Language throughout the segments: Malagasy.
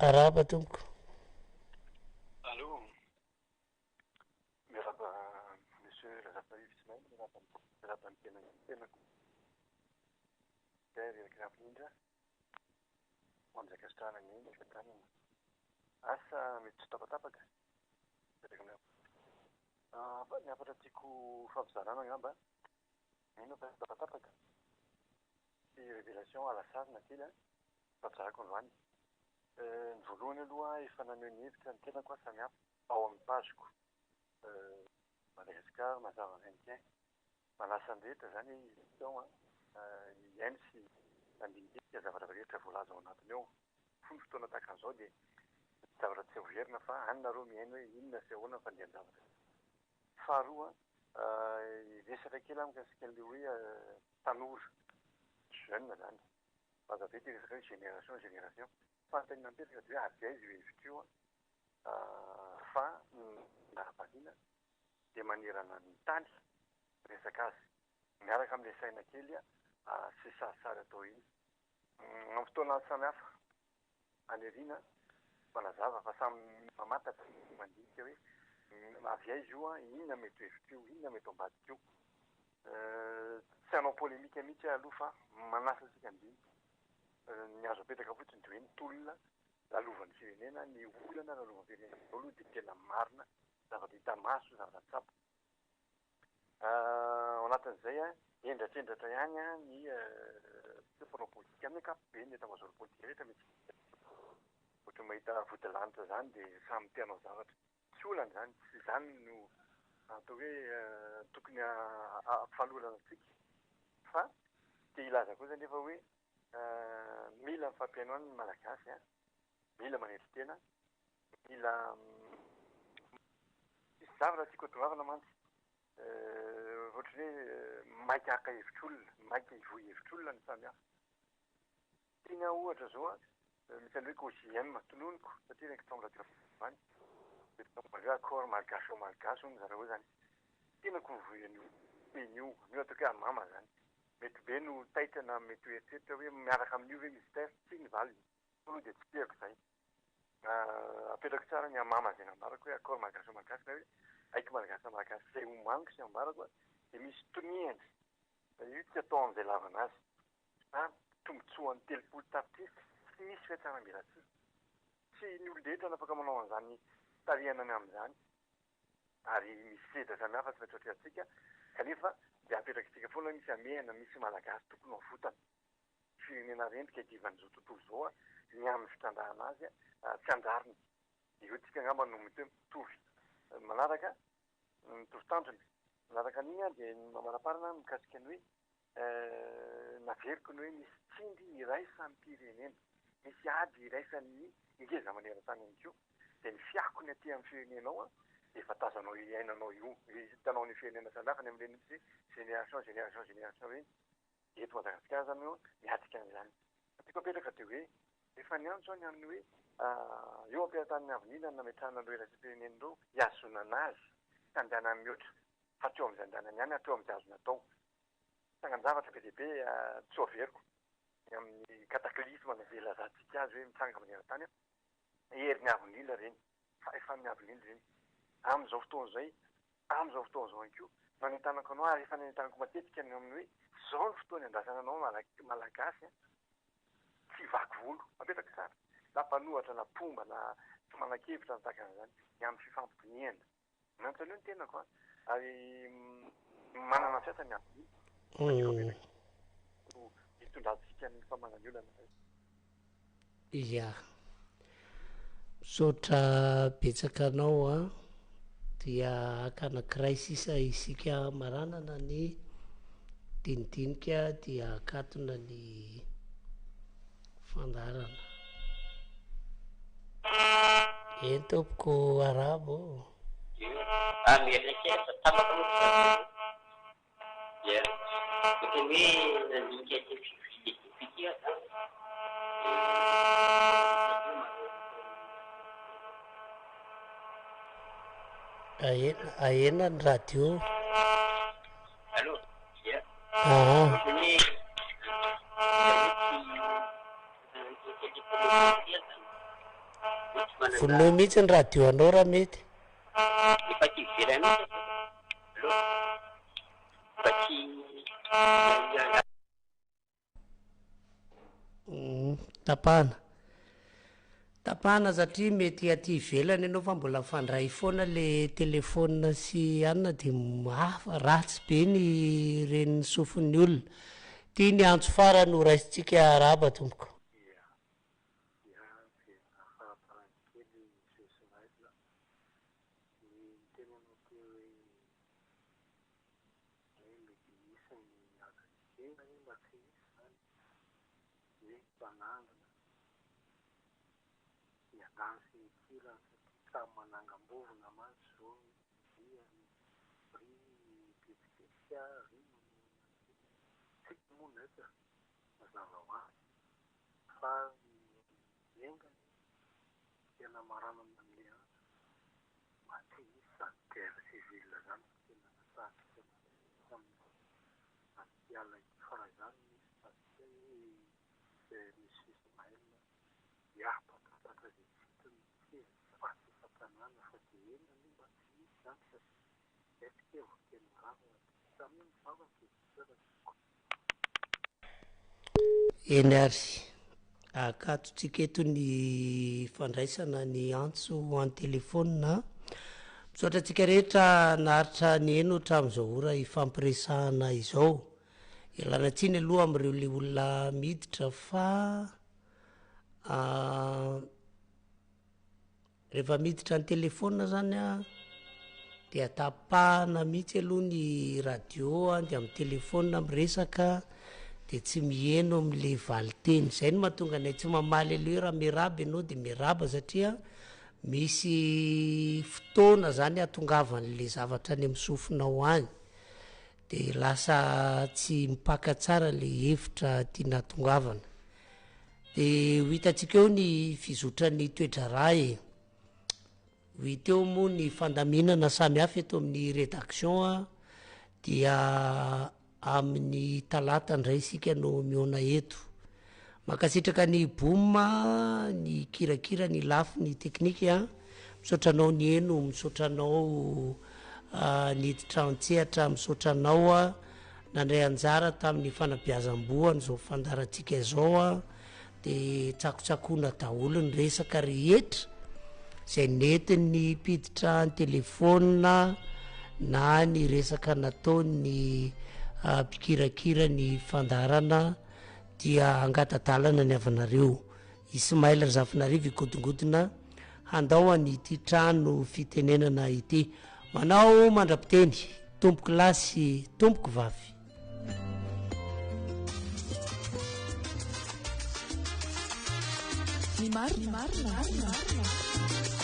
Arahaba tompoko. Allô, miarahaba Monsieur Razafarivo Ismaël, miarahaba miarahaba ny tena tenako. Izay reraka indrindra ho amin'izay ankasitrahana ny fitantanana. Asa mety tsy tapatapaka. Mipetraka amin'ny hafa. Ny hafatra tiako hifampizarana angamba, mino aho fa tsy tapatapaka. Sy révélation à la sarina kely an, hifampizarako androany. Ny voalohany aloha efa naneho ny hevitra ny tenako aho samihafa ao amin'ny page-ko Madagascar Mazava 21. Manasa ny rehetra izany hiditra ao an, hihaino sy handinidinika zavatra rehetra voalaza ao anatiny ao. Fony fotoana tahaka an'izao dia zavatra tsy heverina fa any nareo mihaino hoe inona sy ahoana ny fandehan-javatra. Faharoa, hiresaka kely aho mikasika an'ilay hoe tanora, jeune izany. Laza be ity resaka hoe génération génération. Fanontaniana mipetraka dia hoe avy aiza io hevitra io fa ny nahavariana dia manerana ny tany resaka azy miaraka amin'ilay saina kely sy sarisary atao iny. Amin'ny fotoana samihafa any aoriana manazava fa samy mamantatra sy mandinika hoe avy aiza io, inona mety ho hevitr'io, inona mety ho ambadik'io. Tsy hanao polémique mihitsy aho aloha fa manasa antsika handinika. Ny azo apetraka fotsiny dia hoe ny tolona lalovan'ny firenena, ny olana lalovan'ny firenena amin'izao aloha dia tena marina, zavatra hita maso, zavatra tsapa. Ao anatin'izay, hendratrendratra ihany ny mpanao politika amin'ny ankapobeny, eto amazoro politika rehetra misy ohatran'ny mahita vodilanitra izany dia samy te hanao zavatra. Tsy olana izany, tsy izany no atao hoe tokony hampifanolanana antsika fa te hilaza kosa anefa hoe mila mifampihaino ihany ny Malagasy, mila manetry tena, mila misy zavatra tiako hatongavana mantsy ohatran'ny hoe maika haka hevitr'olona, maika hivoy hevitr'olona ny samy hafa. Tiany aho ohatra zao an, misy an'ilay hoe COJM, tononiko satria reniko tao amin'ny radio any, dia tao hoe accord malgache malgache hono zareo zany. Tianako mivoy an'io teny io, an'io ataoko hoe amama zany. Mety be no taitra na mety ho eritreritra hoe miaraka amin'io ve Mister? Tsia ny valiny. Aloha dia tsy tiako izay. Apetrako tsara ny amama izay nambarako hoe accord malgache malgache na hoe aiky malagasy malagasy izay omaniko sy ambarako dia misy toniany. Io tsy atao amin'izay lavana azy. Fa tombotsoan'ny 30 tapitrisa tsy misy fihatsaram-belatsihy. Tsy ny olon-drehetra no afaka manao an'izany fitarihana ny amin'izany. Ary misy sedra samihafa tsy maintsy atrehantsika kanefa dia apetrakitsika foana hoe misy hamehana, misy Malagasy tokony ho avotana. Firenena rendrika idivan'izao tontolo izao ny amin'ny fitrandrahana azy tsy an-drariny. Ireo tsika angamba no mety hoe mitovy manaraka, mitovy tanjona. Manaraka an'iny dia ny mamaraparana mikasika ny hoe Naveriko ny hoe misy tsindry iraisam-pirenena, misy ady iraisan'ny ngeza maneran-tany ihany koa, dia ny fiakony aty amin'ny firenenao dia efa tazanao iainanao io, hitanao ny firenena samihafa any amin'ireny mihitsy hoe génération génération génération ireny, dia eto Madagasikara izany no miatrika an'izany. Ny tiako apetraka dia hoe efa niantso aho ny amin'ny hoe eo am-pelatanan'ny avenir no nametrahana an'ireo iraisam-pirenena ireo hihazonana azy, tsy handehanany mihoatra fa hatreo amin'izay andehanany ihany, hatreo amin'izay azony atao. Trangan-javatra be dia be tsy ho averiko ny amin'ny cataclysme na izay ilazantsika azy hoe mitranga maneran-tany, herin'ny avo indrindra ireny, fahefan'ny avo indrindra ireny. Amin'izao fotoana izay, amin'izao fotoana izao ihany koa, no anentanako anao ary efa nanentanako matetika ny amin'ny hoe izao no fotoana iandrasana anao Malagasy an, tsy vaky volo, apetraka tsara, na mpanohatra na mpomba na tsy manan-kevitra na tahaka an'izany, ny amin'ny fifampidinihana. Miantso an'io ny tenako an, ary manana antratra ny amin'ny no hitondrantsika ny famanan'ny olana. Ya. Misaotra betsaka anao an. Dia haka anankiray sisa isika hamaranana ny dinidinika dia hakatona ny Fandaharana. Eny tompoko arabo ô. Ah miverina kely fa tapaka moa ty zany dia ohatran'ny hoe nandinika ity fivoriana ity ity aho zany Ahena ahena ny radio. Allô ia Aa. Ohatran'ny hoe Manana. Vonoy mihitsy ny radio anao raha mety. Efa aty ivelany mihitsy aloha mba tsy hiahiahy. Tapahana. Tapahana satria mety aty ivelany ianao fa mbola mifandray foana le telephone sy anona de hafa, ratsy be ny ren'ny sofin'ny olona. Ty ny antso farany ho raisintsika arahaba tompoko. Ia, ia, velona fahaparany kely Monsieur Ismaël. Ny niteny anao teo hoe hoe mety hisy ny ady enga anie mba tsy hisy izany hoe mpanangana ny andaniny sy ny ankilany satria samy manangam-bovona mantsy izao ry ry mpihetsiketsika ry manohana an'ity. Tsika moa neutre mazava ho azy fa ny enga anie tena hamaranana an'ilay antso mba tsy hisy izany guerre civile izany fa tena natsahantsika mihitsy amin'ity alina ity fa raha izany misy tadidiko hoe misy Ismaël hiampaka izay tsy hitany tsy izy faty isan-tanàna fa dia eny anie mba tsy hisy izany satria izay tsy vao tena ravina dia samia mivavaka e! Misaotra tompoko. Eny ary, akatontsika eto ny fandraisana ny antso an-telefaonina. Misaotra antsika rehetra naharitra niheno hatramin'izao ora ifampiresahana izao. Ialana tsiny aloha amin'ireo le olona miditra fa Rehefa miditra ny telephone zany an, dia tapahana mihitsy aloha ny radio an, de amin'ny telephone miresaka de tsy miheno am'le valinteny, zay no mahatonga anay tsy mamaly an'le hoe raha miarahaba ianao de miarahaba satria misy fotoana zany ahatongavan'le zavatra any amin'ny sofinao any, de lasa tsy mipaka tsara le hevitra tiana ahatongavana. Dia ho hitantsika eo ny fizotran'ny toe-draharaha e. Ho hita eo moa ny fandaminana samihafa eto amin'ny rédaction a, dia amin'ny talata indray isika no mihaona eto. Mankasitraka ny Boom ny kirakira ny lafiny teknika. Misaotra anao niheno, misaotra anao niditra an-tsehatra, misaotra anao nandray anjara tamin'ny fanabeazam-boa an'izao fandaharantsika izao dia tsakotsakoana daholo ny resaka rehetra izay nentin'ny mpiditra an-telefaonina na ny resaka nataon'ny mpikirakira ny fandaharana dia angata-dalana ny havanareo. Ismaël Razafinarivo higodongodona handao an'ity trano fitenenana ity. Manao mandra-piteny, tompoko lahy sy tompoko vavy. Ny marina.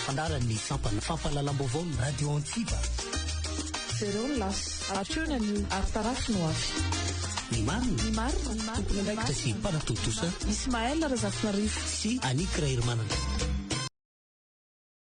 Fandaharan'ny sampana fampahalalam-baovaon'ny Radio Antsiva. Jereo ny lasa, hatreo ny anio ary tarafo ny ho avy. Ny marina. Ny marina. Tompon'andraikitra sy mpanatontosa. Ismaël Razafinarivo. Sy Annick Raherimanana.